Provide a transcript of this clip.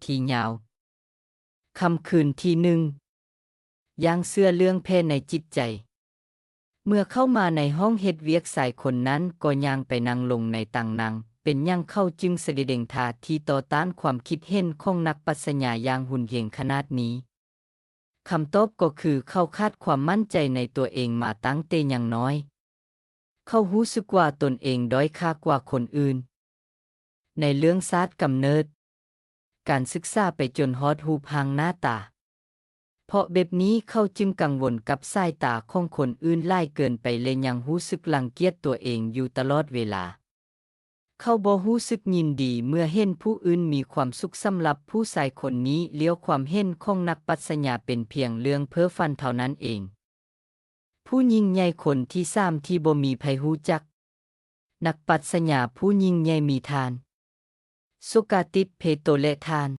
ທີ່ຍາວ. ຄ່ຳຄືນທີໜຶ່ງ, ຢ່າງເຊື່ອເລື່ອງແຜໃນຈິດໃຈ. ເມື່ອເຂົ້າມາໃນຫ້ອງເຮັດວຽກ, ຊາຍຄົນນັ້ນກໍຍ່າງໄປນັ່ງລົງໃນຕັ່ງນັ່ງ. ເປັນຫຍັງເຂົາຈຶ່ງສະແດງທ່າທີຕໍ່ຕ້ານຄວາມຄິດເຫັນຂອງນັກປັດຊະຍາຢ່າງຮຸນແຮງຂະໜາດນີ້? ຄຳຕອບກໍຄືເຂົາຂາດຄວາມໝັ້ນໃຈໃນຕົວເອງມາຕັ້ງແຕ່ຍັງນ້ອຍ. ເຂົາຮູ້ສຶກວ່າຕົນເອງດ້ອຍຄ່າກວ່າຄົນອື່ນ ໃນເລື່ອງຊາດກຳເນີດ, ການສຶກສາ ໄປຈົນຮອດຮູບຮ່າງໜ້າຕາ. ເພາະແບບນີ້ເຂົາຈຶ່ງກັງວົນກັບສາຍຕາຂອງຄົນອື່ນຫຼາຍເກີນໄປ ແລະ ຍັງຮູ້ສຶກລັງກຽດຕົວເອງຢູ່ຕະຫຼອດເວລາ. ເຂົາບໍ່ຮູ້ສຶກຍິນດີເມື່ອເຫັນຜູ້ອື່ນມີຄວາມສຸກ. ສຳລັບຜູ້ຊາຍຄົນນີ້ແລ້ວ, ຄວາມເຫັນຂອງນັກປັດຊະຍາເປັນພຽງເລື່ອງເພ້ຝັນເທົ່ານັ້ນເອງ. ຜູ້ຍິ່ງໃຫຍ່ຄົນທີສາມທີ່ບໍ່ມີໃຜຮູ້ຈັກ. ນັກປັດຊະຍາຜູ້ຍິ່ງໃຫຍ່ມີທ່ານໂຊກາຕິດ, ເພໂຕ ແລະ ທ່ານ